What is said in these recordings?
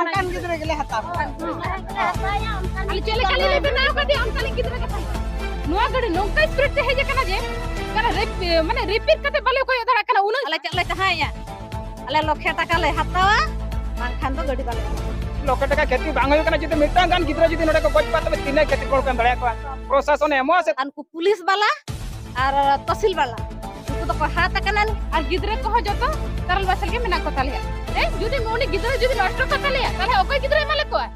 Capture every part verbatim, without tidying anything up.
ᱚᱱᱠᱟᱱ ᱜᱤᱫᱽᱨᱟᱹ ᱜᱮᱞᱮ ᱦᱟᱛᱟᱣ ᱠᱚᱣᱟ᱾ ᱟᱞᱮ ᱪᱮᱫ ᱞᱮᱠᱟ ᱞᱮ ᱵᱮᱱᱟᱣ ᱠᱟᱫᱮᱭᱟ, ᱚᱱᱠᱟᱱᱤᱡ ᱜᱤᱫᱽᱨᱟᱹ ᱜᱮ ᱛᱟᱦᱮᱸ ᱠᱟᱱᱟ᱾ ᱱᱚᱣᱟ ᱜᱟᱹᱰᱤ ᱱᱚᱝᱠᱟ speed ᱛᱮ ᱦᱮᱡ ᱟᱠᱟᱱᱟ ᱡᱮ ᱚᱠᱟᱨᱮ ᱨᱤᱯ-, ᱢᱟᱱᱮ repeat ᱠᱟᱛᱮ ᱵᱟᱞᱮ ᱠᱚᱭᱚᱜ ᱫᱟᱲᱮᱭᱟᱜ ᱠᱟᱱᱟ, ᱩᱱᱟᱹᱜ ᱟᱞᱮ ᱪᱮᱫ ᱞᱮ ᱪᱟᱦᱟᱸᱭᱟ? ᱟᱞᱮ ᱞᱚᱠᱷᱮ ᱴᱟᱠᱟ ᱞᱮ ᱦᱟᱛᱟᱣᱟ, ᱵᱟᱝᱠᱷᱟᱱ ᱫᱚ ᱜᱟᱹᱰᱤ ᱵᱟᱞᱮ ᱦᱟᱛᱟᱣᱟ᱾ ᱞᱚᱠᱷᱮ ᱴᱟᱠᱟ ᱠᱷᱮᱛᱤ ᱵᱟᱝ ᱦᱩᱭᱩᱜ ᱠᱟᱱᱟ, ᱡᱩᱫᱤ ᱢᱤᱫᱴᱟᱝ ᱜᱟᱱ ᱜᱤᱫᱽᱨᱟᱹ ᱡᱩᱫᱤ ᱱᱚᱰᱮ ᱠᱚ ᱜᱚᱡ ᱠᱚᱣᱟ, ᱛᱚᱵᱮ ᱛᱤᱱᱟᱹᱜ ᱠᱷᱮᱛᱤ ᱯᱩᱨᱚᱱ ᱠᱚ ᱮᱢ ᱫᱟᱲᱮᱭᱟ ᱠᱚᱣᱟ? ᱯᱨᱚᱥᱟᱥᱚᱱᱮ ᱮᱢᱚᱜᱼᱟ ᱥᱮ? ᱟᱨ ᱱᱩᱠᱩ ᱯᱩᱞᱤᱥ ᱵᱟᱞᱟ ᱟᱨ ᱛᱚᱦᱥᱤᱞ ᱵᱟᱞᱟ, ᱩᱱᱠᱩ ᱫᱚᱠᱚ ᱦᱟᱛ ᱟᱠᱟᱱᱟ᱾ ᱟᱨ ᱜᱤᱫᱽᱨᱟᱹ ᱠᱚᱦᱚᱸ ᱡᱚᱛᱚ ᱛᱟᱨᱟᱞ ᱵᱟᱥᱟᱞ ᱜᱮ ᱢᱮᱱᱟᱜ ᱠᱚ ᱛᱟᱞᱮᱭᱟ᱾ ᱮ, ᱡᱩᱫᱤ ᱩᱱᱤ ᱜᱤᱫᱽᱨᱟᱹ ᱡᱩᱫᱤ ᱱᱚᱥᱴᱚ ᱠᱚ ᱛᱟᱞᱮᱭᱟ, ᱛᱟᱦᱞᱮ ᱚᱠᱚᱭ ᱜᱤᱫᱽᱨᱟᱹᱭ ᱮᱢᱟ ᱞᱮ ᱠᱚᱣᱟ?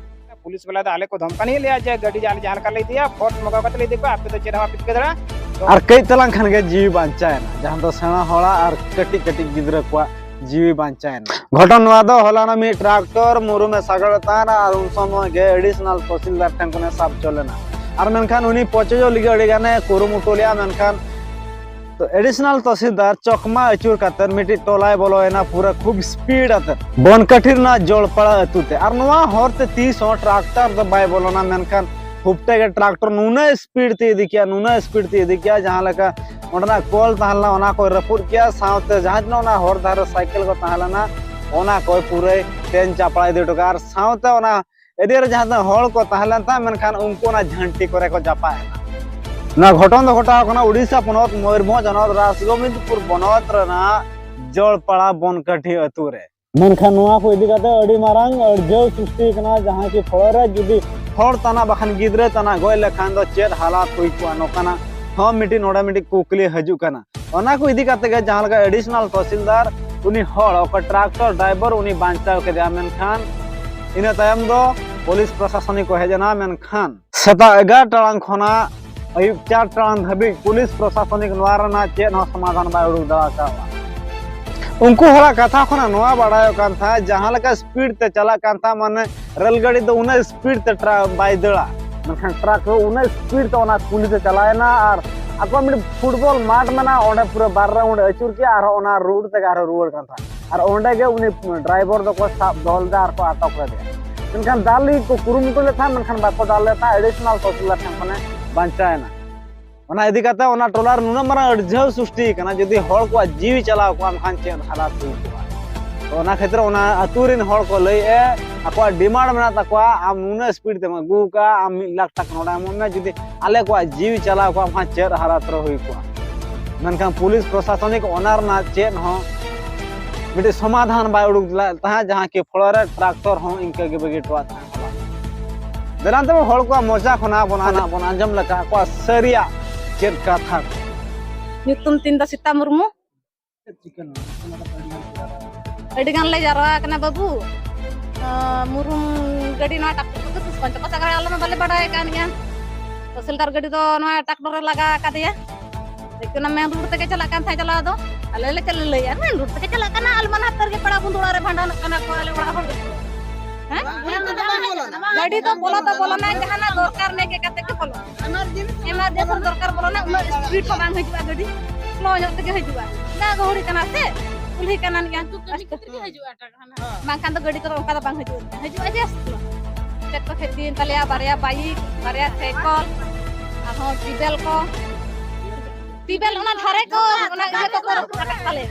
ᱯᱩᱞᱤᱥ ᱵᱟᱞᱟ ᱫᱚ ᱟᱞᱮ ᱠᱚ ᱫᱷᱚᱢᱠᱟᱱᱤᱭᱮᱫ ᱞᱮᱭᱟ ᱡᱮ ᱜᱟᱹᱰᱤ ᱟᱞᱮ ᱡᱟᱦᱟᱸ ᱞᱮᱠᱟ ᱞᱮ ᱤᱫᱤᱭᱟ, ᱯᱷᱳᱨᱥ ᱢᱟᱜᱟᱣ ᱠᱟᱛᱮ ᱞᱮ ᱤᱫᱤ ᱠᱚᱣᱟ, ᱟᱯᱮ ᱫᱚ ᱪᱮᱫ ᱦᱚᱸ ᱵᱟᱯᱮ ᱪᱤᱠᱟᱹ ᱫᱟᱲᱮᱭᱟᱜᱼᱟ᱾ ᱛᱚ ᱟᱨ ᱠᱟᱹᱡ ᱛᱟᱞᱟᱝ ᱠᱷᱟᱱ ᱜᱮ ᱡᱤᱣᱤ ᱵᱟᱧᱪᱟᱣ ᱮᱱᱟ, ᱡᱟᱦᱟᱸ ᱫᱚ ᱥᱮᱬᱟ ᱦᱚᱲᱟᱜ ᱟᱨ ᱠᱟᱹᱴᱤᱡ ᱠᱟᱹᱴᱤᱡ ᱜᱤᱫᱽᱨᱟᱹ ᱠᱚᱣᱟᱜ ᱡᱤᱣᱤ ᱵᱟᱧᱪᱟᱣ ᱮᱱᱟ᱾ ᱜᱷᱚᱴᱚᱱ ᱱᱚᱣᱟ ᱫᱚ ᱦᱚᱞᱟᱱᱚᱜ ᱢᱤᱫ ᱴᱨᱟᱠᱴᱚᱨ ᱢᱩᱨᱩᱢᱮ ᱥᱟᱜᱟᱲ ᱛᱟᱦᱮᱱᱟ ᱟᱨ ᱩᱱ ᱥᱚᱢᱚᱭ ᱜᱮ additional ᱛᱚᱦᱥᱤᱞᱫᱟᱨ ᱴᱷᱮᱱ ᱠᱷᱚᱱᱮ ᱥᱟᱵ ᱦᱚᱪᱚ ᱞᱮᱱᱟ᱾ ᱟᱨ ᱢᱮᱱᱠᱷᱟᱱ ᱩᱱᱤ ᱯᱚᱪᱚᱡᱚᱜ ᱞᱟᱹᱜᱤᱫ ᱟᱹᱰᱤ ᱜᱟᱱᱮ ᱠᱩᱨᱩᱢᱩᱴᱩ ᱞᱮᱫᱼᱟ, ᱢᱮᱱᱠᱷᱟᱱ ᱛᱚ additional ᱛᱚᱦᱥᱤᱞᱫᱟᱨ ᱪᱚᱠᱢᱟ ᱟᱹᱪᱩᱨ ᱠᱟᱛᱮ ᱢᱤᱫᱴᱤᱡ ᱴᱚᱞᱟᱭ ᱵᱚᱞᱚᱭᱮᱱᱟ ᱯᱩᱨᱟᱹ ᱠᱷᱩᱵ speed ᱟᱛᱮ ᱵᱚᱱᱠᱟᱴᱷᱤ ᱨᱮᱱᱟᱜ ᱡᱚᱲᱯᱟᱲᱟ ᱟᱹᱛᱩ ᱛᱮ᱾ ᱟᱨ ᱱᱚᱣᱟ ᱦᱚᱨ ᱛᱮ ᱛᱤᱥ ᱦᱚᱸ ᱴᱨᱟᱠᱴᱚᱨ ᱫᱚ ᱵᱟᱭ ᱵᱚᱞᱚᱱᱟ, ᱢᱮᱱᱠᱷᱟᱱ ᱦᱩᱯᱴᱮ ᱜᱮ ᱴᱨᱟᱠᱴᱚᱨ ᱱᱩᱱᱟᱹᱜ speed ᱛᱮ ᱤᱫᱤ ᱠᱮᱜᱼᱟ, ᱱᱩᱱᱟᱹᱜ speed ᱛᱮ ᱤᱫᱤ ᱠᱮᱜᱼᱟ, ᱡᱟᱦᱟᱸ ᱞᱮᱠᱟ ᱚᱸᱰᱮᱱᱟᱜ ᱠᱚᱞ ᱛᱟᱦᱮᱸ ᱞᱮᱱᱟ ᱚᱱᱟ ᱠᱚᱭ ᱨᱟᱹᱯᱩᱫ ᱠᱮᱜᱼᱟ, ᱥᱟᱶᱛᱮ ᱡᱟᱦᱟᱸ ᱛᱤᱱᱟᱹᱜ ᱚᱱᱟ ᱦᱚᱨ ᱫᱷᱟᱨᱮ ᱥᱟᱭᱠᱮᱞ ᱠᱚ ᱛᱟᱦᱮᱸ ᱞᱮᱱᱟ ᱚᱱᱟ ᱠᱚᱭ ᱯᱩᱨᱟᱹᱭ ᱛᱮᱧ ᱪᱟᱯᱲᱟ ᱤᱫᱤ ᱦᱚᱴᱚ ᱠᱟᱜᱼᱟ᱾ ᱟᱨ ᱥᱟᱶᱛᱮ ᱚᱱᱟ area ᱨᱮ ᱡᱟᱦᱟᱸ ᱛᱤᱱᱟᱹᱜ ᱦᱚᱲ ᱠᱚ ᱛᱟᱦᱮᱸ ᱞᱮᱱ ᱛᱟᱦᱮᱸᱫ, ᱢᱮᱱᱠᱷᱟᱱ ᱩᱱᱠᱩ ᱚᱱᱟ ᱡᱷᱟᱹᱱᱴᱤ ᱠᱚᱨᱮ ᱠᱚ ᱡᱟᱯᱟᱜ ᱮᱱᱟ᱾ ᱱᱚᱣᱟ ᱜᱷᱚᱴᱚᱱ ᱫᱚ ᱜᱷᱚᱴᱟᱣ ᱠᱟᱱᱟ ᱩᱰᱤᱥᱟ ᱯᱚᱱᱚᱛ ᱢᱚᱭᱩᱨᱵᱷᱚᱸᱡᱽ ᱦᱚᱱᱚᱛ ᱨᱟᱥᱜᱳᱵᱤᱱᱫᱯᱩᱨ ᱵᱚᱱᱚᱛ ᱨᱮᱱᱟᱜ ᱡᱚᱲᱯᱟᱲᱟ ᱵᱚᱱᱠᱟᱴᱷᱤ ᱟᱹᱛᱩ ᱨᱮ᱾ ᱢᱮᱱᱠᱷᱟᱱ ᱱᱚᱣᱟ ᱠᱚ ᱤᱫᱤ ᱠᱟᱛᱮ ᱟᱹᱰᱤ ᱢᱟᱨᱟᱝ ᱟᱹᱲᱡᱷᱟᱹᱣ ᱥᱨᱤᱥᱴᱤ ᱠᱟᱱᱟ, ᱡᱟᱦᱟᱸ ᱠᱤ ᱯᱷᱚᱲᱚ ᱨᱮ ᱡᱩᱫᱤ ᱦᱚᱲ ᱛᱟᱱᱟᱜ ᱵᱟᱠᱷᱟᱱ ᱜᱤᱫᱽᱨᱟᱹ ᱛᱟᱱᱟᱜ ᱜᱚᱡ ᱞᱮᱠᱷᱟᱱ ᱫᱚ ᱪᱮᱫ ᱦᱟᱞᱟᱛ ᱦᱩᱭ ᱠᱚᱜᱼᱟ, ᱱᱚᱝᱠᱟᱱᱟᱜ ᱦᱚᱸ ᱢᱤᱫᱴᱤᱡ ᱱᱚᱰᱮ ᱢᱤᱫᱴᱤᱡ ᱠᱩᱠᱞᱤ ᱦᱤᱡᱩᱜ ᱠᱟᱱᱟ᱾ ᱚᱱᱟ ᱠᱚ ᱤᱫᱤ ᱠᱟᱛᱮ ᱜᱮ ᱡᱟᱦᱟᱸ ᱞᱮᱠᱟ additional ᱛᱚᱦᱥᱤᱞᱫᱟᱨ ᱩᱱᱤ ᱦᱚᱲ ᱚᱠᱚᱭ ᱴᱨᱟᱠᱴᱚᱨ ᱰᱨᱟᱭᱵᱷᱟᱨ ᱩᱱᱤ ᱵᱟᱧᱪᱟᱣ ᱠᱮᱫᱮᱭᱟ, ᱢᱮᱱᱠᱷᱟᱱ ᱤᱱᱟᱹ ᱛᱟᱭᱚᱢ ᱫᱚ ᱯᱩᱞᱤᱥ ᱯᱨᱚᱥᱟᱥᱚᱱᱤᱠ ᱠᱚ ᱦᱮᱡ ᱮᱱᱟ᱾ ᱢᱮᱱᱠᱷᱟᱱ ᱥᱮᱛᱟᱜ ᱮᱜᱟᱨᱚ ᱴᱟᱲᱟᱝ ᱠᱷᱚᱱᱟᱜ ᱟᱹᱭᱩᱵ ᱪᱟᱨ ᱴᱟᱲᱟᱝ ᱫᱷᱟᱹᱵᱤᱡ ᱯᱩᱞᱤᱥ ᱯᱨᱚᱥᱟᱥᱚᱱᱤᱠ ᱱᱚᱣᱟ ᱨᱮᱱᱟᱜ ᱪᱮᱫ ᱦᱚᱸ ᱥᱚᱢᱟᱫᱷᱟᱱ ᱵᱟᱭ ᱩᱰᱩᱠ ᱫᱟᱲᱮ ᱠᱟᱣᱟ᱾ ᱩᱱᱠᱩ ᱦᱚᱲᱟᱜ ᱠᱟᱛᱷᱟ ᱠᱷᱚᱱᱟᱜ ᱱᱚᱣᱟ ᱵᱟᱲᱟᱭᱚᱜ ᱠᱟᱱ ᱛᱟᱦᱮᱸᱫ, ᱡᱟᱦᱟᱸ ᱞᱮᱠᱟ speed ᱛᱮ ᱪᱟᱞᱟᱜ ᱠᱟᱱ ᱛᱟᱦᱮᱸᱫ, ᱢᱟᱱᱮ ᱨᱮᱞ ᱜᱟᱹᱰᱤ ᱫᱚ ᱩᱱᱟᱹᱜ speed ᱛᱮ ᱴᱨᱟ-, ᱵᱟᱭ ᱫᱟᱹᱲᱟ, ᱢᱮᱱᱠᱷᱟᱱ ᱴᱨᱟᱠ ᱫᱚ ᱩᱱᱟᱹᱜ speed ᱛᱮ ᱚᱱᱟ ᱠᱩᱞᱦᱤ ᱛᱮ ᱪᱟᱞᱟᱣᱮᱱᱟ ᱟᱨ ᱟᱠᱚᱣᱟᱜ ᱢᱤᱫᱴᱤᱡ ᱯᱷᱩᱴᱵᱚᱞ ᱢᱟᱴᱷ ᱢᱮᱱᱟᱜᱼᱟ, ᱚᱸᱰᱮ ᱯᱩᱨᱟᱹ ᱵᱟᱨ round ᱟᱹᱪᱩᱨ ᱠᱮᱜᱼᱟ, ᱟᱨᱦᱚᱸ ᱚᱱᱟ road ᱛᱮᱜᱮ ᱟᱨᱦᱚᱸ ᱨᱩᱣᱟᱹᱲ ᱠᱟᱱ ᱛᱟᱦᱮᱸᱫ᱾ ᱟᱨ ᱚᱸᱰᱮ ᱜᱮ ᱩᱱᱤ ᱰᱨᱟᱭᱵᱷᱟᱨ ᱫᱚᱠᱚ ᱥᱟᱵ ᱫᱚᱦᱚ ᱞᱮᱫᱟ ᱟᱨ ᱠᱚ ᱟᱴᱚᱠ ᱞᱮᱫᱮᱭᱟ᱾ ᱢᱮᱱᱠᱷᱟᱱ ᱫᱟᱞ ᱞᱟᱹᱜᱤᱫ ᱠᱚ ᱠᱩᱨᱩᱢᱩᱴᱩ ᱞᱮᱫ ᱛᱟᱦᱮᱸᱫ, ᱢᱮᱱᱠᱷᱟᱱ ᱵᱟᱠᱚ ᱫᱟᱞ ᱞᱮᱫ ᱛᱟᱦᱮᱸᱫ, additional ᱛᱚᱦᱥᱤᱞᱫᱟᱨ ᱴᱷᱮᱱ ᱠᱷᱚᱱᱮ ᱵᱟᱧᱪᱟᱣ ᱮᱱᱟ᱾ ᱚᱱᱟ ᱤᱫᱤ ᱠᱟᱛᱮ ᱚᱱᱟ ᱴᱚᱞᱟ ᱨᱮ ᱱᱩᱱᱟᱹᱜ ᱢᱟᱨᱟᱝ ᱟᱹᱲᱡᱷᱟᱹᱣ ᱥᱨᱤᱥᱴᱤ ᱠᱟᱱᱟ, ᱡᱩᱫᱤ ᱦᱚᱲ ᱠᱚᱣᱟᱜ ᱡᱤᱣᱤ ᱪᱟᱞᱟᱣ ᱠᱚᱜᱼᱟ, ᱮᱱᱠᱷᱟᱱ ᱪᱮᱫ ᱦᱟᱞᱟᱛ ᱦᱩᱭ ᱠᱚᱜᱼᱟ? ᱛᱚ ᱚᱱᱟ ᱠᱷᱟᱹᱛᱤᱨ ᱚᱱᱟ ᱟᱹᱛᱩ ᱨᱮᱱ ᱦᱚᱲ ᱠᱚ ᱞᱟᱹᱭᱮᱫᱼᱟ, ᱟᱠᱚᱣᱟᱜ ᱰᱤᱢᱟᱱᱰ ᱢᱮᱱᱟᱜ ᱛᱟᱠᱚᱣᱟ, ᱟᱢ ᱱᱩᱱᱟᱹᱜ ᱥᱯᱤᱰ ᱛᱮᱢ ᱟᱹᱜᱩ ᱠᱟᱜᱼᱟ, ᱟᱢ ᱢᱤᱫ ᱞᱟᱠᱷ ᱴᱟᱠᱟ ᱱᱚᱰᱮ ᱮᱢᱚᱜ ᱢᱮ, ᱡᱩᱫᱤ ᱟᱞᱮ ᱠᱚᱣᱟᱜ ᱡᱤᱣᱤ ᱪᱟᱞᱟᱣ ᱠᱚᱜᱼᱟ, ᱟᱢ ᱪᱮᱫ ᱦᱟᱞᱟᱛ ᱨᱮ ᱦᱩᱭ ᱠᱚᱜᱼᱟ? ᱢᱮᱱᱠᱷᱟᱱ ᱯᱩᱞᱤᱥ ᱯᱨᱚᱥᱟᱥᱚᱱᱤᱠ ᱚᱱᱟ ᱨᱮᱱᱟᱜ ᱪᱮᱫ ᱦᱚᱸ ᱢᱤᱫᱴᱤᱡ ᱥᱚᱢᱟᱫᱷᱟᱱ ᱵᱟᱭ ᱩᱰᱩᱠ ᱞᱮᱫ ᱛᱟᱦᱮᱸᱫ, ᱡᱟᱦᱟᱸ ᱠᱤ ᱯᱷᱚᱞᱚ ᱨᱮ ᱴᱨᱟᱠᱴᱚᱨ ᱦᱚᱸ ᱤᱱᱠᱟᱹ ᱜᱮ ᱵᱟᱹᱜᱤ ᱦᱚᱴᱚᱣᱟᱫ ᱛᱟᱦᱮᱸᱫ᱾ ᱫᱮᱞᱟᱱ ᱛᱮᱵᱚ ᱦᱚᱲ ᱠᱚᱣᱟᱜ ᱢᱚᱪᱟ ᱠᱷᱚᱱᱟᱜ ᱵᱚᱱ ᱟᱱᱟᱜ ᱵᱚᱱ ᱟᱸᱡᱚᱢ ᱞᱮᱠᱟ ᱟᱠᱚᱣᱟᱜ ᱥᱟᱹᱨᱤᱭᱟᱜ ᱪᱮᱫ ᱠᱟᱛᱷᱟ ᱠᱚ᱾ ᱧᱩᱛᱩᱢ ᱛᱤᱧ ᱫᱚ ᱥᱤᱛᱟ ᱢᱩᱨᱢᱩ᱾ ᱟᱹᱰᱤ ᱜᱟᱱ ᱞᱮ ᱡᱟᱨᱣᱟ ᱟᱠᱟᱱᱟ ᱵᱟᱹᱵᱩ᱾ ᱟᱸ, ᱢᱩᱨᱩᱢ ᱜᱟᱹᱰᱤ ᱱᱚᱣᱟ ᱴᱨᱟᱠᱴᱚᱨ ᱠᱚᱫᱚ ᱛᱤᱥ ᱠᱷᱚᱱ ᱪᱚᱠᱚ ᱥᱟᱜᱟᱲᱟ, ᱟᱞᱮ ᱢᱟ ᱵᱟᱞᱮ ᱵᱟᱰᱟᱭ ᱟᱠᱟᱫ ᱜᱮᱭᱟ᱾ ᱛᱚᱦᱥᱤᱞᱫᱟᱨ ᱜᱟᱹᱰᱤ ᱫᱚ ᱱᱚᱣᱟ ᱴᱨᱟᱠᱴᱚᱨ ᱨᱮ ᱞᱟᱜᱟ ᱟᱠᱟᱫᱮᱭᱟ᱾ ᱞᱮᱠᱤᱱ ᱚᱱᱟ ᱢᱮᱱ ᱨᱳᱰ ᱛᱮᱜᱮ ᱪᱟᱞᱟᱜ ᱠᱟᱱ ᱛᱟᱦᱮᱸᱫ ᱪᱟᱞᱟᱣ ᱫᱚ᱾ ᱟᱞᱮ ᱞᱮ ᱪᱮᱫ ᱞᱮ ᱞᱟᱹᱭᱟ, ᱢᱮᱱ ᱨᱳᱰ ᱛᱮᱜᱮ ᱪᱟᱞᱟᱜ ᱠᱟᱱᱟ᱾ ᱟᱞᱮ ᱢᱟ ᱱᱟᱛᱮ ᱨᱮᱜᱮ ᱯᱮᱲᱟ ᱵᱚᱱᱫᱷᱩ ᱚᱲᱟᱜ ᱨᱮ ᱵᱷᱟᱸᱰᱟᱱᱚᱜ ᱠᱟᱱᱟ ᱠᱚ ᱟᱞᱮ ᱚᱲᱟᱜ ᱦᱚᱲ ᱜᱮ᱾ ᱦᱮᱸ? ᱜᱟᱹᱰᱤ ᱫᱚ ᱵᱚᱞᱚ ᱫᱚ ᱵᱚᱞᱚᱱᱟ, ᱡᱟᱦᱟᱱᱟᱜ ᱫᱚᱨᱠᱟᱨ ᱱᱮ ᱜᱮ ᱠᱟᱛᱮ ᱜᱮ ᱵᱚᱞᱚ᱾ ᱮᱢᱟᱨᱡᱮᱱᱥᱤ ᱫᱚᱨᱠᱟᱨ ᱵᱚᱞᱚᱱᱟ, ᱩᱱᱟᱹᱜ ᱥᱯᱤᱰ ᱦᱚᱸ ᱵᱟᱝ ᱦᱤᱡᱩᱜᱼᱟ ᱜᱟᱹᱰᱤ, ᱥᱞᱳ ᱧᱚᱜ ᱛᱮᱜᱮ ᱦᱤᱡᱩᱜᱼᱟ᱾ ᱜᱟᱹᱰᱤ ᱠᱚᱫᱚ ᱚᱱᱠᱟ ᱫᱚ ᱵᱟᱝ ᱦᱤᱡᱩᱜᱼᱟ, ᱦᱤᱡᱩᱜᱼᱟ ᱡᱮ ᱪᱮᱫ ᱠᱚ ᱠᱷᱮᱛᱤᱭᱮᱱ ᱛᱟᱞᱮᱭᱟ, ᱵᱟᱨᱭᱟ ᱵᱟᱭᱤᱠ, ᱵᱟᱨᱭᱟ ᱥᱟᱭᱠᱚᱞ, ᱟᱨᱦᱚᱸ ᱴᱤᱵᱮᱞ ᱠᱚ, ᱴᱤᱵᱮᱞ ᱚᱱᱟ ᱫᱷᱟᱨᱮ ᱠᱚ, ᱚᱱᱟ ᱤᱭᱟᱹ ᱠᱚᱠᱚ ᱨᱟᱹᱯᱩᱫ ᱟᱠᱟᱫ ᱛᱟᱞᱮᱭᱟ᱾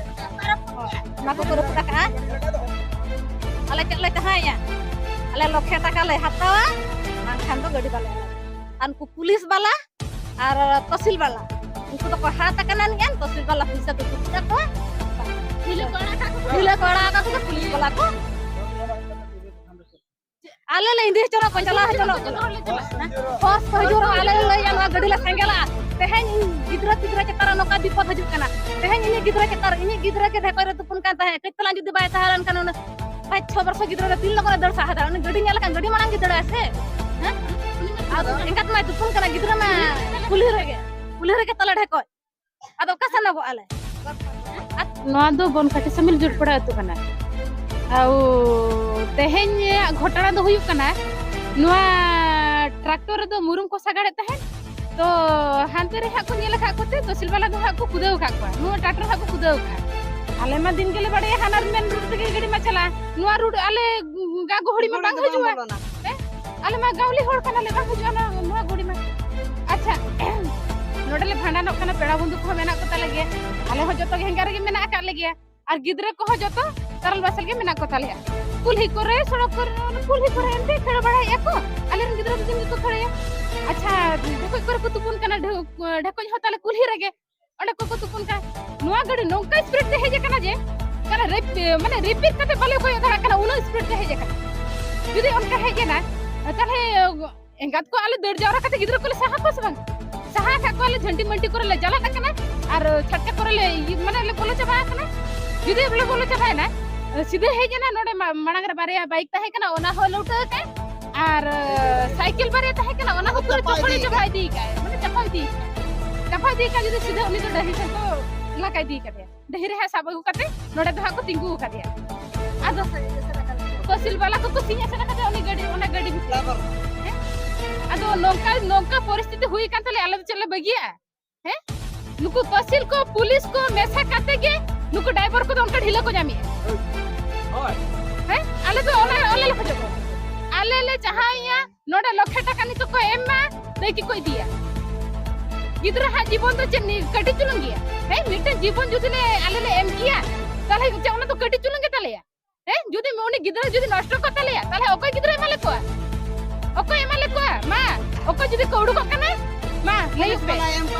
ᱦᱳᱭ, ᱚᱱᱟ ᱠᱚᱠᱚ ᱨᱟᱹᱯᱩᱫ ᱟᱠᱟᱫᱼᱟ᱾ ᱟᱞᱮ ᱪᱮᱫ ᱞᱮ ᱛᱟᱦᱮᱸᱭᱟ? ᱟᱞᱮ ᱞᱚᱠᱷᱮ ᱴᱟᱠᱟ ᱞᱮ ᱦᱟᱛᱟᱣᱟ, ᱵᱟᱝᱠᱷᱟᱱ ᱫᱚ ᱜᱟᱹᱰᱤ ᱵᱟᱞᱮ ᱮᱢᱟ᱾ ᱟᱨ ᱩᱱᱠᱩ ᱯᱩᱞᱤᱥ ᱵᱟᱞᱟ ᱟᱨ ᱛᱚᱦᱥᱤᱞ ᱵᱟᱞᱟ, ᱩᱱᱠᱩ ᱫᱚᱠᱚ ᱦᱟᱛ ᱟᱠᱟᱱᱟ ᱱᱤᱭᱟᱹ ᱛᱚᱦᱥᱤᱞ ᱵᱟᱞᱟ ᱯᱩᱭᱥᱟᱹ ᱠᱚ ᱠᱩᱴᱤ ᱛᱟᱠᱚᱣᱟ᱾ ᱰᱷᱤᱞᱟᱹ ᱠᱚ ᱟᱲᱟᱜ ᱠᱟᱜ ᱠᱚ, ᱰᱷᱤᱞᱟᱹ ᱠᱚ ᱟᱲᱟᱜ ᱠᱟᱜ ᱠᱚ, ᱯᱩᱞᱤᱥ ᱵᱟᱞᱟ ᱠᱚ᱾ ᱟᱞᱮ ᱞᱮ ᱤᱫᱤ ᱦᱚᱪᱚ ᱠᱚ, ᱪᱟᱞᱟᱣ ᱦᱚᱪᱚ ᱠᱚ᱾ ᱯᱷᱳᱨᱥ ᱠᱚ ᱦᱤᱡᱩᱜ ᱨᱮᱦᱚᱸ ᱟᱞᱮ ᱞᱮ ᱞᱟᱹᱭᱟ, ᱱᱚᱣᱟ ᱜᱟᱹᱰᱤ ᱞᱮ ᱥᱮᱸᱜᱮᱞᱟ᱾ ᱛᱮᱦᱮᱧ ᱤᱧ ᱜᱤᱫᱽᱨᱟᱹ ᱯᱤᱫᱽᱨᱟᱹ ᱪᱮᱛᱟᱱ ᱨᱮ ᱱᱚᱝᱠᱟ ᱵᱤᱯᱚᱫ ᱦᱤᱡᱩᱜ ᱠᱟᱱᱟ, ᱛᱮᱦᱮᱧ ᱤᱧᱤᱡ ᱜᱤᱫᱽᱨᱟᱹ ᱪᱮᱛᱟᱱ ᱨᱮ, ᱤᱧᱤᱡ ᱜᱤᱫᱽᱨᱟᱹ ᱜᱮ ᱰᱷᱮᱠᱚᱡ ᱨᱮ ᱛᱩᱯᱩᱱ ᱠᱟᱱ ᱛᱟᱦᱮᱸᱫ, ᱠᱟᱹᱡ ᱛᱟᱞᱟᱝ ᱡᱩᱫᱤ ᱵᱟᱭ ᱛᱟᱦᱮᱸ ᱞᱮᱱᱠᱷᱟᱱ ᱩᱱᱟᱹᱜ ᱯᱟᱸᱪ ᱪᱷᱚ ᱵᱚᱨᱥᱚ ᱜᱤᱫᱽᱨᱟᱹ ᱫᱚ ᱛᱤᱱ ᱞᱚᱜᱚᱱ ᱮ ᱫᱟᱹᱲ ᱥᱟᱦᱟ ᱫᱟᱲᱮᱭᱟᱜᱼᱟ? ᱩᱱᱤ ᱜᱟᱹᱰᱤ ᱧᱮᱞ ᱞᱮᱠᱷᱟᱱ ᱜᱟᱹᱰᱤ ᱢᱟᱲᱟᱝ ᱜᱮ ᱫᱟᱹᱲᱟᱭ ᱥᱮ? ᱦᱮᱸ? ᱟᱫᱚ ᱮᱸᱜᱟᱛ ᱢᱟᱭ ᱛᱩᱯᱩᱱ ᱠᱟᱱᱟ, ᱜᱤᱫᱽᱨᱟᱹ ᱢᱟ ᱠᱩᱞᱦᱤ ᱨᱮᱜᱮ, ᱠᱩᱞᱦᱤ ᱨᱮᱜᱮ ᱛᱟᱞᱮ ᱰᱷᱮᱠᱚᱡ᱾ ᱟᱫᱚ ᱚᱠᱟ ᱥᱮᱱᱚᱜᱚᱜ ᱟᱞᱮ? ᱱᱚᱣᱟ ᱫᱚ ᱵᱚᱱᱠᱟᱴᱤ ᱥᱟᱢᱤᱞ ᱡᱩᱴᱯᱟᱲᱟ ᱟᱹᱛᱩ ᱠᱟᱱᱟ᱾ ᱟᱨ ᱛᱮᱦᱮᱧᱟᱜ ᱜᱷᱚᱴᱚᱱᱟ ᱫᱚ ᱦᱩᱭᱩᱜ ᱠᱟᱱᱟ, ᱱᱚᱣᱟ ᱴᱨᱟᱠᱴᱚᱨ ᱨᱮᱫᱚ ᱢᱩᱨᱩᱢ ᱠᱚ ᱥᱟᱜᱟᱲᱮᱫ ᱛᱟᱦᱮᱸᱫ᱾ ᱛᱚ ᱦᱟᱱᱛᱮ ᱨᱮ ᱦᱟᱸᱜ ᱠᱚ ᱧᱮᱞ ᱟᱠᱟᱫ ᱠᱚᱛᱮ ᱛᱚᱦᱥᱤᱞ ᱵᱟᱞᱟ ᱫᱚ ᱦᱟᱸᱜ ᱠᱚ ᱠᱩᱫᱟᱹᱣ ᱟᱠᱟᱫ ᱠᱚᱣᱟ, ᱱᱚᱣᱟ ᱴᱨᱟᱠᱴᱚᱨ ᱦᱟᱸᱜ ᱠᱚ ᱠᱩᱫᱟᱹᱣ ᱟᱠᱟᱫ᱾ ᱟᱞᱮ ᱢᱟ ᱫᱤᱱ ᱜᱮᱞᱮ ᱵᱟᱲᱟᱭᱟ ᱦᱟᱱᱟ ᱢᱮᱱ ᱨᱳᱰ ᱛᱮᱜᱮ ᱜᱟᱹᱰᱤ ᱢᱟ ᱪᱟᱞᱟᱜᱼᱟ, ᱱᱚᱣᱟ ᱨᱳᱰ ᱟᱞᱮ ᱜᱟ ᱜᱚᱦᱲᱤ ᱢᱟ ᱵᱟᱝ ᱦᱤᱡᱩᱜᱼᱟ᱾ ᱦᱮᱸ? ᱟᱞᱮ ᱢᱟ ᱜᱟᱣᱞᱤ ᱦᱚᱲ ᱠᱟᱱᱟᱞᱮ, ᱵᱟᱝ ᱦᱤᱡᱩᱜᱼᱟ ᱱᱚᱣᱟ, ᱱᱚᱣᱟ ᱜᱟᱹᱰᱤ ᱢᱟ᱾ ᱟᱪᱪᱷᱟ, ᱱᱚᱰᱮ ᱞᱮ ᱵᱷᱟᱸᱰᱟᱱᱚᱜ ᱠᱟᱱᱟ, ᱯᱮᱲᱟ ᱵᱚᱱᱫᱷᱩ ᱠᱚᱦᱚᱸ ᱢᱮᱱᱟᱜ ᱠᱚ ᱛᱟᱞᱮ ᱜᱮᱭᱟ, ᱟᱞᱮ ᱦᱚᱸ ᱡᱚᱛᱚ ᱜᱮ ᱦᱮᱸᱜᱟ ᱨᱮᱜᱮ ᱢᱮᱱᱟᱜ ᱟᱠᱟᱫ ᱞᱮᱜᱮᱭᱟ᱾ ᱟᱨ ᱜᱤᱫᱽᱨᱟᱹ ᱠᱚᱦᱚᱸ ᱡᱚᱛᱚ ᱛᱟᱨᱟᱞ ᱵᱟᱥᱟᱞ ᱜᱮ ᱢᱮᱱᱟᱜ ᱠᱚ ᱛᱟᱞᱮᱭᱟ᱾ ᱠᱩᱞᱦᱤ ᱠᱚᱨᱮ, ᱥᱚᱲᱚᱠ ᱠᱚᱨᱮ, ᱚᱱᱟ ᱠᱩᱞᱦᱤ ᱠᱚᱨᱮ ᱮᱱᱛᱮ ᱠᱷᱮᱲ ᱵᱟᱲᱟᱭᱮᱫᱼᱟ ᱠᱚ᱾ ᱟᱞᱮᱨᱮᱱ ᱜᱤᱫᱽᱨᱟᱹ ᱫᱚ ᱫᱤᱱ ᱜᱮᱠᱚ ᱠᱷᱮᱲᱮᱭᱟ᱾ ᱟᱪᱪᱷᱟ, ᱰᱷᱮᱠᱚᱡ ᱠᱚᱨᱮ ᱠᱚ ᱛᱩᱯᱩᱱ ᱠᱟᱱᱟ, ᱰᱷᱮ-, ᱰᱷᱮᱠᱚᱡ ᱦᱚᱸ ᱛᱟᱞᱮ ᱠᱩᱞᱦᱤ ᱨᱮᱜᱮ, ᱚᱸᱰᱮ ᱠᱚᱠᱚ ᱛᱩᱯᱩᱱ ᱠᱟᱱᱟ᱾ ᱱᱚᱣᱟ ᱜᱟᱹᱰᱤ ᱱᱚᱝᱠᱟ speed ᱛᱮ ᱦᱮᱡ ᱟᱠᱟᱱᱟ ᱡᱮ, ᱢᱟᱱᱮ ᱨᱤᱯ-, ᱢᱟᱱᱮ repeat ᱠᱟᱛᱮ ᱵᱟᱞᱮ ᱠᱚᱭᱚᱜ ᱫᱟᱲᱮᱭᱟᱜ ᱠᱟᱱᱟ, ᱩᱱᱟᱹᱜ speed ᱛᱮ ᱦᱮᱡ ᱟᱠᱟᱱᱟ᱾ ᱡᱩᱫᱤ ᱚᱱᱠᱟ ᱦᱮᱡ ᱮᱱᱟ, ᱛᱟᱦᱞᱮ ᱮᱸᱜᱟᱛ ᱠᱚ ᱟᱞᱮ ᱫᱟᱹᱲ ᱡᱟᱣᱨᱟ ᱠᱟᱛᱮ ᱜᱤᱫᱽᱨᱟᱹ ᱠᱚᱞᱮ ᱥᱟᱦᱟ ᱠᱚᱣᱟ ᱥᱮ ᱵᱟᱝ? ᱥᱟᱦᱟ ᱠᱟᱜ ᱠᱚᱣᱟᱞᱮ, ᱡᱷᱟᱹᱱᱴᱤ ᱢᱟᱹᱱᱴᱤ ᱠᱚᱨᱮ ᱞᱮ ᱪᱟᱞᱟᱜ ᱠᱟᱱᱟ ᱟᱨ ᱪᱷᱟᱴᱠᱟ ᱠᱚᱨᱮ ᱞᱮ ᱤᱭᱟᱹ, ᱢᱟᱱᱮ ᱞᱮ ᱵᱚᱞᱚ ᱪᱟᱵᱟ ᱟᱠᱟᱱᱟ᱾ ᱡᱩᱫᱤ ᱵᱚᱞᱮ ᱵᱚᱞᱚ ᱪᱟᱵᱟᱭᱮᱱᱟ, ᱥᱤᱫᱷᱟᱹ ᱦᱮᱡ ᱮᱱᱟ ᱱᱚᱰᱮ ᱢᱟ-, ᱢᱟᱲᱟᱝ ᱨᱮ ᱵᱟᱨᱭᱟ bike ᱛᱟᱦᱮᱸ ᱠᱟᱱᱟ, ᱚᱱᱟ ᱦᱚᱸ ᱞᱩᱴᱟᱹ ᱟᱠᱟᱫ, ᱟᱨ ᱥᱟᱭᱠᱮᱞ ᱵᱟᱨᱭᱟ ᱛᱟᱦᱮᱸ ᱠᱟᱱᱟ, ᱚᱱᱟ ᱦᱚᱸ ᱯᱩᱨᱟᱹ ᱪᱟᱯᱟ ᱤᱫᱤ ᱪᱟᱯᱟ ᱟᱠᱟᱫ᱾ ᱤᱫᱤ ᱟᱠᱟᱫ, ᱢᱟᱱᱮ ᱪᱟᱯᱟ ᱤᱫᱤ ᱟᱠᱟᱫ᱾ ᱪᱟᱯᱟ ᱤᱫᱤ ᱟᱠᱟᱫ, ᱡᱩᱫᱤ ᱥᱤᱫᱷᱟᱹ ᱩᱱᱤ ᱫᱚ ᱰᱟᱹᱦᱤ ᱥᱮᱫ ᱠᱚ ᱞᱟᱠᱟ ᱤᱫᱤ ᱟᱠᱟᱫᱮᱭᱟ᱾ ᱰᱟᱹᱦᱤ ᱨᱮ ᱦᱟᱸᱜ ᱥᱟᱵ ᱟᱹᱜᱩ ᱠᱟᱛᱮ ᱱᱚᱰᱮ ᱫᱚ ᱦᱟᱸᱜ ᱠᱚ ᱛᱤᱸᱜᱩ ᱟᱠᱟᱫᱮᱭᱟ᱾ ᱟᱫᱚ ᱛᱚᱦᱥᱤᱞ ᱵᱟᱞᱟ ᱠᱚᱠᱚ ᱥᱤᱧ ᱟᱥᱮᱱ ᱟᱠᱟᱫᱮᱭᱟ ᱩᱱᱤ ᱜᱟᱹᱰᱤ, ᱚᱱᱟ ᱜᱟᱹᱰᱤ ᱵᱷᱤᱛᱤᱨ ᱨᱮ᱾ ᱦᱮᱸ? ᱟᱫᱚ ᱱᱚᱝᱠᱟ, ᱱᱚᱝᱠᱟ ᱯᱚᱨᱤᱥᱛᱷᱤᱛᱤ ᱦᱩᱭ ᱟᱠᱟᱱ ᱛᱟᱞᱮᱭᱟ, ᱟᱞᱮ ᱫᱚ ᱪᱮᱫ ᱞᱮ ᱵᱟᱹᱜᱤᱭᱟᱜᱼᱟ? ᱦᱮᱸ? ᱱᱩᱠᱩ ᱛᱚᱦᱥᱤᱞ ᱠᱚ, ᱯᱩᱞᱤᱥ ᱠᱚ ᱢᱮᱥᱟ ᱠᱟᱛᱮ ᱜᱮ ᱱᱩᱠᱩ driver ᱠᱚᱫᱚ ᱚᱱᱠᱟ ᱰᱷᱤᱞᱟᱹ ᱠᱚ ᱧᱟᱢᱮᱜᱼᱟ᱾ ᱦᱳᱭ᱾ ᱦᱮᱸ? ᱟᱞᱮ ᱫᱚ ᱚᱱᱟ, ᱚᱱᱟ ᱞᱮ ᱠᱷᱚᱡᱚᱜ ᱠᱟᱱᱟ᱾ ᱟᱞᱮ ᱞᱮ ᱪᱟᱦᱟᱣᱮᱜᱼᱟ, ᱱᱚᱰᱮ ᱞᱚᱠᱷᱮ ᱴᱟᱠᱟ ᱱᱤᱛᱚᱜ ᱠᱚ ᱮᱢ ᱢᱟ, ᱫᱟᱹᱭᱠᱤ ᱠᱚ ᱤᱫᱤᱭᱟ᱾ ᱜᱤᱫᱽᱨᱟᱹ ᱦᱟᱜ ᱡᱤᱵᱚᱱ ᱫᱚ ᱪᱮᱫ ᱱᱤ-, ᱠᱟᱹᱴᱤᱡ ᱪᱩᱞᱩᱝ ᱜᱮᱭᱟ? ᱦᱮᱸ, ᱢᱤᱫᱴᱮᱱ ᱡᱤᱵᱚᱱ ᱡᱩᱫᱤ ᱞᱮ, ᱟᱞᱮ ᱞᱮ ᱮᱢ ᱠᱮᱭᱟ, ᱛᱟᱦᱞᱮ ᱪᱮᱫ ᱚᱱᱟ ᱫᱚ ᱠᱟᱹᱴᱤᱡ ᱪᱩᱞᱩᱝ ᱜᱮ ᱛᱟᱞᱮᱭᱟ? ᱦᱮᱸ, ᱡᱩᱫᱤ ᱩᱱᱤ ᱜᱤᱫᱽᱨᱟᱹ ᱡᱩᱫᱤ ᱱᱚᱥᱴᱚ ᱠᱚᱜ ᱛᱟᱞᱮᱭᱟ, ᱛᱟᱦᱞᱮ ᱚᱠᱚᱭ ᱜᱤᱫᱽᱨᱟᱹ ᱮᱢᱟ ᱞᱮ ᱠᱚᱣᱟ? ᱚᱠᱚᱭ ᱮᱢᱟ ᱞᱮ ᱠᱚᱣᱟ? ᱢᱟ, ᱚᱠᱚᱭ ᱡᱩᱫᱤ ᱠᱚ ᱩᱰᱩᱠᱚᱜ ᱠᱟᱱᱟ, ᱢᱟ, ᱞᱟᱹᱭ ᱯᱮ᱾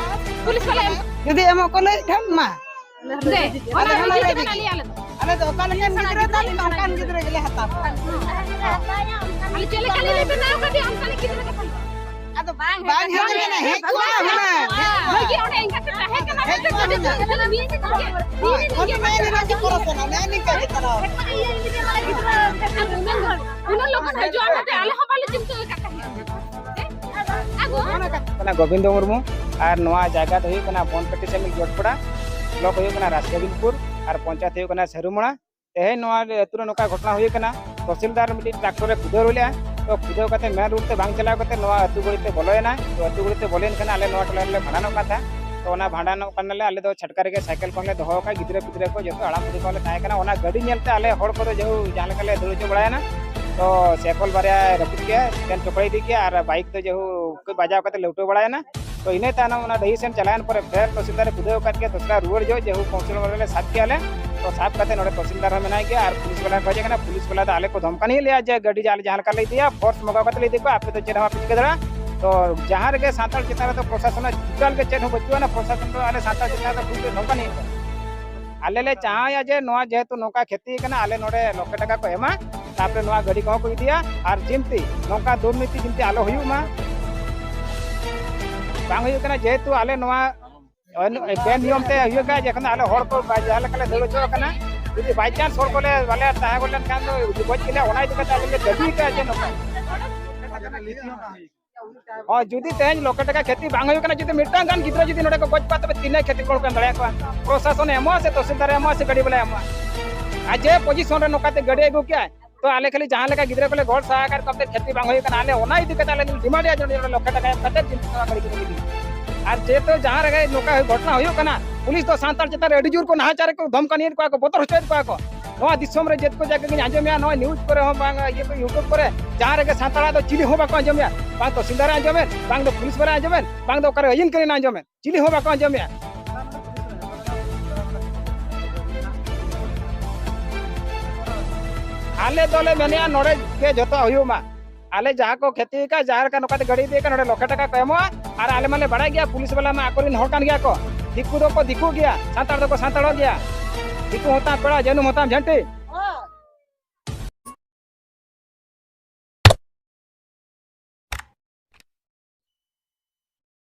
ᱯᱩᱞᱤᱥ ᱵᱟᱞᱟ ᱮᱢ᱾ ᱡᱩᱫᱤ ᱮᱢᱚᱜ ᱠᱚ ᱞᱟᱹᱭᱮᱫ ᱠᱷᱟᱱ, ᱢᱟ᱾ ᱫᱮ, ᱟᱞᱮ ᱚᱱᱟ ᱦᱚᱸᱞᱮ ᱤᱫᱤ ᱨᱮᱰᱤ ᱠᱟᱱᱟ ᱜᱮᱭᱟ᱾ ᱞᱟᱹᱭ ᱟᱞᱮ ᱫᱚ᱾ ᱟᱞᱮ ᱫᱚ ᱚᱠᱟ ᱞᱮᱠᱟᱱ ᱜᱤᱫᱽᱨᱟᱹ ᱛᱟᱞᱮ, ᱚᱱᱠᱟᱱ ᱜᱤᱫᱽᱨᱟᱹ ᱜᱮᱞᱮ ᱦᱟᱛᱟᱣ ᱠᱚᱣᱟ᱾ ᱟᱞᱮ ᱪᱮᱫ ᱞᱮᱠᱟ ᱞᱮ ᱵᱮᱱᱟᱣ ᱠᱟᱫᱮᱭᱟ, ᱚᱱᱠᱟᱱ ᱜᱤᱫᱽᱨᱟᱹ ᱜᱮ ᱦᱟᱛᱟᱣ᱾ ᱟᱫᱚ ᱵᱟᱝ ᱵᱟᱝ ᱦᱮᱡ ᱦᱮᱡ ᱞᱮᱱᱟ, ᱦᱮᱡ ᱠᱚᱜᱼᱟ ᱦᱩᱱᱟᱹᱝ, ᱦᱮᱡ ᱠᱚᱜᱼᱟ᱾ ᱵᱷᱟᱹᱜᱤ ᱚᱸᱰᱮ ᱮᱱᱠᱟ ᱛᱮ ᱛᱟᱦᱮᱸ ᱠᱟᱱᱟ᱾ ᱦᱮᱡ ᱠᱚᱜᱼᱟ ᱦᱩᱱᱟᱹᱝ᱾ ᱦᱳᱭ, ᱚᱱᱟ ᱢᱮᱱ ᱨᱮᱱᱟᱜ ᱜᱮ ᱯᱚᱨᱚᱥᱚᱱᱟ, ᱱᱮᱜᱼᱮ ᱱᱤᱝᱠᱟ ᱜᱮ ᱛᱟᱨᱟ᱾ ᱩᱱᱟᱹᱜ ᱞᱚᱜᱚᱱ ᱦᱤᱡᱩᱜᱼᱟ ᱢᱮᱱᱛᱮ ᱟᱞᱮ ᱦᱚᱸ ᱵᱟᱞᱮ ᱪᱤᱱᱛᱟᱹ ᱟᱠᱟᱫ ᱛᱟᱦᱮᱸᱫ᱾ ᱟᱫᱚ ᱠᱟᱱᱟ ᱜᱳᱵᱤᱱᱫᱚ ᱢᱩᱨᱢᱩ᱾ ᱟᱨ ᱱᱚᱣᱟ ᱡᱟᱭᱜᱟ ᱫᱚ ᱦᱩᱭᱩᱜ ᱠᱟᱱᱟ ᱵᱚᱱᱯᱟᱴᱤ ᱥᱮᱢᱤᱠ ᱡᱚᱴᱯᱟᱲᱟ, ᱵᱞᱚᱠ ᱦᱩᱭᱩᱜ ᱠᱟᱱᱟ ᱨᱟᱡᱽᱜᱳᱵᱤᱱᱫᱯᱩᱨ ᱟᱨ ᱯᱚᱧᱪᱟᱭᱮᱛ ᱦᱩᱭᱩᱜ ᱠᱟᱱᱟ ᱥᱟᱹᱨᱩᱢᱩᱲᱟ᱾ ᱛᱮᱦᱮᱧ ᱱᱚᱣᱟ ᱟᱹᱛᱩ ᱨᱮ ᱱᱚᱝᱠᱟ ᱜᱷᱚᱴᱚᱱᱟ ᱦᱩᱭ ᱟᱠᱟᱱᱟ, ᱛᱚᱦᱥᱤᱞᱫᱟᱨ ᱢᱤᱫᱴᱤᱡ ᱴᱨᱟᱠᱴᱚᱨ ᱨᱮ ᱠᱩᱫᱟᱹᱣ ᱞᱮᱫᱼᱟ᱾ ᱛᱚ ᱠᱩᱫᱟᱹᱣ ᱠᱟᱛᱮ ᱢᱮᱱ ᱨᱳᱰ ᱛᱮ ᱵᱟᱝ ᱪᱟᱞᱟᱣ ᱠᱟᱛᱮ ᱱᱚᱣᱟ ᱟᱹᱛᱩ ᱜᱷᱩᱲᱤ ᱛᱮ ᱵᱚᱞᱚᱭᱮᱱᱟ᱾ ᱛᱚ ᱟᱹᱛᱩ ᱜᱷᱩᱲᱤ ᱛᱮ ᱵᱚᱞᱚᱭᱮᱱ ᱠᱷᱟᱱ ᱟᱞᱮ ᱱᱚᱣᱟ ᱴᱚᱞᱟ ᱨᱮᱞᱮ ᱵᱷᱟᱸᱰᱟᱱᱚᱜ ᱠᱟᱱ ᱛᱟᱦᱮᱸᱫ᱾ ᱛᱚ ᱚᱱᱟ ᱵᱷᱟᱸᱰᱟᱱᱚᱜ ᱠᱟᱱᱟᱞᱮ ᱟᱞᱮ ᱫᱚ ᱪᱷᱟᱴᱠᱟ ᱨᱮᱜᱮ ᱥᱟᱭᱠᱮᱞ ᱠᱚᱦᱚᱸ ᱞᱮ ᱫᱚᱦᱚ ᱟᱠᱟᱫ, ᱜᱤᱫᱽᱨᱟᱹ ᱯᱤᱫᱽᱨᱟᱹ ᱠᱚ ᱡᱚᱛᱚ ᱦᱟᱲᱟᱢ ᱵᱩᱰᱷᱤ ᱠᱚᱦᱚᱸ ᱞᱮ ᱛᱟᱦᱮᱸ ᱠᱟᱱᱟ᱾ ᱚᱱᱟ ᱜᱟᱹᱰᱤ ᱧᱮᱞᱛᱮ ᱟᱞᱮ ᱦᱚᱲ ᱠᱚᱫᱚ ᱡᱮᱦᱩ ᱡᱟᱦᱟᱸ ᱞᱮᱠᱟ ᱞᱮ ᱫᱟᱹᱲ ᱦᱚᱪᱚ ᱵᱟᱲᱟᱭᱮᱱᱟ᱾ ᱛᱚ ᱥᱟᱭᱠᱮᱞ ᱵᱟᱨᱭᱟ ᱨᱟᱹᱯᱩᱫ ᱠᱮᱜᱼᱟ, ᱪᱮᱛᱟᱱ ᱪᱚᱠᱲᱟ ᱤᱫᱤ ᱠᱮᱜᱼᱟ ᱟᱨ ᱵᱟᱭᱤᱠ ᱫᱚ ᱡᱮᱦᱩ ᱵᱟᱡᱟᱣ ᱠᱟᱛᱮ ᱞᱮ ᱩᱴᱟᱹᱣ ᱵᱟᱲᱟᱭᱮᱱᱟ᱾ ᱛᱚ ᱤᱱᱟᱹ ᱛᱟᱭᱱᱚᱢ ᱚᱱᱟ ᱰᱟᱹᱦᱤ ᱥᱮᱱ ᱪᱟᱞᱟᱣᱮᱱ ᱯᱚᱨᱮ ᱯᱷᱮᱨ ᱛᱚᱦᱥᱤᱞᱫᱟᱨ ᱮ ᱠᱩᱫᱟᱹᱣ ᱟᱠᱟᱫ ᱜᱮᱭᱟ, ᱫᱚᱥᱨᱟ ᱨᱩᱣᱟᱹᱲ ᱡᱚᱦᱚᱜ ᱡᱮᱦᱩ ᱠᱟᱣᱩᱱᱥᱤᱞ ᱨᱮᱞᱮ ᱥᱟᱵ ᱠᱮᱜᱼᱟ ᱞᱮ᱾ ᱛᱚ ᱥᱟᱵ ᱠᱟᱛᱮ ᱱᱚᱰᱮ ᱛᱚᱦᱥᱤᱞᱫᱟᱨ ᱦᱚᱸ ᱢᱮᱱᱟᱭ ᱜᱮᱭᱟ ᱟᱨ ᱯᱩᱞᱤᱥ ᱵᱟᱞᱟ ᱠᱚ ᱦᱮᱡ ᱟᱠᱟᱱᱟ᱾ ᱯᱩᱞᱤᱥ ᱵᱟᱞᱟ ᱫᱚ ᱟᱞᱮ ᱠᱚ ᱫᱷᱚᱢᱠᱟᱱᱤᱭᱮᱫ ᱞᱮᱭᱟ ᱡᱮ ᱜᱟᱹᱰᱤ ᱡᱟᱦᱟᱸ ᱞᱮᱠᱟ ᱞᱮ ᱤᱫᱤᱭᱟ, ᱯᱷᱳᱨᱥ ᱢᱟᱜᱟᱣ ᱠᱟᱛᱮ ᱞᱮ ᱤᱫᱤ ᱠᱚᱣᱟ, ᱟᱯᱮ ᱫᱚ ᱪᱮᱫ ᱦᱚᱸ ᱵᱟᱯᱮ ᱪᱤᱠᱟᱹ ᱫᱟᱲᱮᱭᱟᱜᱼᱟ᱾ ᱛᱚ ᱡᱟᱦᱟᱸ ᱨᱮᱜᱮ ᱥᱟᱱᱛᱟᱲ ᱪᱮᱛᱟᱱ ᱨᱮᱫᱚ ᱯᱨᱚᱥᱟᱥᱚᱱᱟᱜ ᱴᱳᱴᱟᱞ ᱜᱮ ᱪᱮᱫ ᱦᱚᱸ ᱵᱟᱹᱪᱩᱜ ᱟᱱᱟ᱾ ᱯᱨᱚᱥᱟᱥᱚᱱ ᱫᱚ ᱟᱞᱮ ᱥᱟᱱᱛᱟᱲ ᱪᱮᱛᱟᱱ ᱨᱮᱫᱚ ᱠᱷᱩᱵ ᱜᱮ ᱫᱷᱚᱢᱠᱟᱱᱤᱭᱮᱫ ᱠᱚᱣᱟ᱾ ᱟᱞᱮ ᱞᱮ ᱪᱟᱦᱟᱣᱮᱫᱼᱟ ᱡᱮ ᱱᱚᱣᱟ ᱡᱮᱦᱮᱛᱩ ᱱᱚᱝᱠᱟ ᱠᱷᱮᱛᱤ ᱠᱟᱱᱟ, ᱟᱞᱮ ᱱᱚᱰᱮ ᱞᱚᱠᱷᱮ ᱴᱟᱠᱟ ᱠᱚ ᱮᱢᱟ, ᱛᱟᱨᱯᱚᱨᱮ ᱱᱚᱣᱟ ᱜᱟᱹᱰᱤ ᱠᱚᱦᱚᱸ ᱠᱚ ᱤᱫᱤᱭᱟ᱾ ᱟᱨ ᱡᱤᱱᱛᱤ ᱱᱚᱝᱠᱟ ᱫᱩᱨᱱᱤᱛᱤ ᱡᱤᱱᱛᱤ ᱟᱞᱚ ᱦᱩᱭᱩᱜ ᱢᱟ, ᱵᱟᱝ ᱦᱩᱭᱩᱜ ᱠᱟᱱᱟ᱾ ᱡᱮᱦᱮᱛᱩ ᱟᱞᱮ ᱱᱚᱣᱟ ᱵᱮᱱᱤᱭᱚᱢ ᱛᱮ ᱦᱩᱭᱩᱜ ᱠᱟᱱᱟ, ᱡᱮᱠᱷᱚᱱ ᱟᱞᱮ ᱦᱚᱲ ᱠᱚ ᱵᱟ-, ᱡᱟᱦᱟᱸ ᱞᱮᱠᱟ ᱞᱮ ᱫᱟᱹᱲ ᱦᱚᱪᱚ ᱟᱠᱟᱱᱟ, ᱡᱩᱫᱤ by chance ᱦᱚᱲ ᱠᱚᱞᱮ ᱵᱟᱞᱮ ᱛᱟᱦᱮᱸ ᱜᱚᱫ ᱞᱮᱱᱠᱷᱟᱱ ᱫᱚ ᱜᱚᱡ ᱠᱮᱞᱮ, ᱚᱱᱟ ᱤᱫᱤ ᱠᱟᱛᱮ ᱟᱞᱮ ᱞᱮ ᱫᱟᱹᱵᱤ ᱠᱟᱜᱼᱟ ᱡᱮ ᱱᱚᱝᱠᱟ᱾ ᱦᱳᱭ, ᱡᱩᱫᱤ ᱛᱮᱦᱮᱧ ᱞᱚᱠᱷᱮ ᱴᱟᱠᱟ ᱠᱷᱮᱛᱤ ᱵᱟᱝ ᱦᱩᱭᱩᱜ ᱠᱟᱱᱟ, ᱡᱩᱫᱤ ᱢᱤᱫᱴᱟᱝ ᱜᱟᱱ ᱜᱤᱫᱽᱨᱟᱹ ᱡᱩᱫᱤ ᱱᱚᱰᱮ ᱠᱚ ᱜᱚᱡ ᱠᱚᱣᱟ, ᱛᱚᱵᱮ ᱛᱤᱱᱟᱹᱜ ᱠᱷᱮᱛᱤ ᱦᱚᱲ ᱠᱚ ᱮᱢ ᱫᱟᱲᱮᱭᱟᱠᱚᱣᱟ? ᱯᱨᱚᱥᱟᱥᱚᱱᱮ ᱮᱢᱚᱜᱼᱟ ᱥᱮ ᱛᱚᱦᱥᱤᱞᱫᱟᱨᱮ ᱮᱢᱚᱜᱼᱟ ᱥᱮ ᱜᱟᱹᱰᱤ ᱵᱟᱞᱟᱭ ᱮᱢᱚᱜᱼᱟ? ᱟᱨ ᱡᱮ position ᱨᱮ ᱱᱚᱝᱠᱟᱛᱮ ᱜᱟᱹᱰᱤ ᱟᱹᱜᱩ ᱠᱮᱜᱼᱟᱭ, ᱛᱚ ᱟᱞᱮ ᱠᱷᱟᱹᱞᱤ ᱡᱟᱦᱟᱸ ᱞᱮᱠᱟ ᱜᱤᱫᱽᱨᱟᱹ ᱠᱚᱞᱮ ᱜᱚᱲ ᱥᱟᱦᱟ ᱟᱠᱟᱫ ᱠᱚᱣᱟ, ᱠᱷᱮᱛᱤ ᱵᱟᱝ ᱦᱩᱭ ᱠᱟᱱᱟ, ᱟᱞᱮ ᱚᱱᱟ ᱤᱫᱤ ᱠᱟᱛᱮ ᱟᱞᱮ ᱞᱮ ᱰᱤᱢᱟᱱᱰ ᱮᱫᱟ ᱡᱮ ᱱᱚᱰᱮ ᱞᱚᱠᱷᱮ ᱴᱟᱠᱟ ᱮᱢ ᱠᱟᱛᱮ ᱡᱤᱱᱛᱤ ᱱᱚᱣᱟ ᱜᱟᱹᱰᱤ ᱠᱚ ᱤᱫᱤ᱾ ᱟᱨ ᱡᱮᱦᱮᱛᱩ ᱡᱟᱦᱟᱸ ᱨᱮᱜᱮ ᱱᱚᱝᱠᱟ ᱜᱷᱚᱴᱚᱱᱟ ᱦᱩᱭᱩᱜ ᱠᱟᱱᱟ, ᱯᱩᱞᱤᱥ ᱫᱚ ᱥᱟᱱᱛᱟᱲ ᱪᱮᱛᱟᱱ ᱨᱮ ᱟᱹᱰᱤ ᱡᱳᱨ ᱠᱚ ᱱᱟᱦᱟᱪᱟᱨ ᱠᱚ ᱫᱷᱚᱢᱠᱟᱣᱮᱫ ᱠᱚᱣᱟ ᱠᱚ, ᱵᱚᱛᱚᱨ ᱦᱚᱪᱚᱭᱮᱫ ᱠᱚᱣᱟ ᱠᱚ᱾ ᱱᱚᱣᱟ ᱫᱤᱥᱚᱢ ᱨᱮ ᱡᱮᱛᱠᱚ ᱡᱟᱭᱜᱟ ᱜᱤᱧ ᱟᱸᱡᱚᱢᱮᱜᱼᱟ, ᱱᱚᱣᱟ news ᱠᱚᱨᱮ ᱦᱚᱸ ᱵᱟᱝ, ᱤᱭᱟᱹ ᱠᱚ, YouTube ᱠᱚᱨᱮ, ᱡᱟᱦᱟᱸ ᱨᱮᱜᱮ ᱥᱟᱱᱛᱟᱲᱟᱜ ᱫᱚ ᱪᱤᱞᱤ ᱦᱚᱸ ᱵᱟᱠᱚ ᱟᱸᱡᱚᱢᱮᱜᱼᱟ, ᱵᱟᱝ ᱛᱚᱦᱥᱤᱞᱫᱟᱨᱮ ᱟᱸᱡᱚᱢᱮᱫ, ᱵᱟᱝ ᱫᱚ ᱯᱩᱞᱤᱥ ᱵᱟᱞᱟᱭ ᱟᱸᱡᱚᱢᱮᱫ, ᱵᱟᱝ ᱫᱚ ᱚᱠᱟᱨᱮ ᱟᱹᱭᱤᱱ ᱠᱟᱹᱱᱩᱱ ᱟᱸᱡᱚᱢᱮᱫ, ᱪᱤᱞᱤ ᱦᱚᱸ ᱵᱟᱠᱚ ᱟᱸᱡᱚᱢᱮᱜᱼᱟ᱾ ᱟᱞᱮ ᱫᱚᱞᱮ ᱢᱮᱱᱮᱜᱼᱟ ᱱᱚᱰᱮ ᱜᱮ ᱡᱚᱛᱚ ᱦᱩᱭᱩᱜ ᱢᱟ᱾ ᱟᱞᱮ ᱡᱟᱦᱟᱸ ᱠᱚ ᱠᱷᱮᱛᱤ ᱟᱠᱟᱫ, ᱡᱟᱦᱟᱸ ᱞᱮᱠᱟ ᱱᱚᱝᱠᱟᱛᱮ ᱜᱟᱹᱰᱤ ᱤᱫᱤ ᱟᱠᱟᱫ, ᱱᱚᱰᱮ ᱞᱚᱠᱷᱮ ᱴᱟᱠᱟ ᱠᱚ ᱮᱢᱚᱜᱼᱟ᱾ ᱟᱨ ᱟᱞᱮ ᱢᱟᱞᱮ ᱵᱟᱲᱟᱭ ᱜᱮᱭᱟ ᱯᱩᱞᱤᱥ ᱵᱟᱞᱟ ᱢᱟ ᱟᱠᱚᱨᱮᱱ ᱦᱚᱲ ᱠᱟᱱ ᱜᱮᱭᱟ ᱠᱚ, ᱫᱤᱠᱩ ᱫᱚᱠᱚ ᱫᱤᱠᱩ ᱜᱮᱭᱟ, ᱥᱟᱱᱛᱟᱲ ᱫᱚᱠᱚ ᱥᱟᱱᱛᱟᱲᱚᱜ ᱜᱮᱭᱟ, ᱫᱤᱠᱩ ᱦᱚᱸᱛᱟᱢ ᱯᱮᱲᱟ, ᱡᱟᱹᱱᱩᱢ ᱦᱚᱸᱛᱟᱢ ᱡᱷᱟᱹᱱᱴᱤ᱾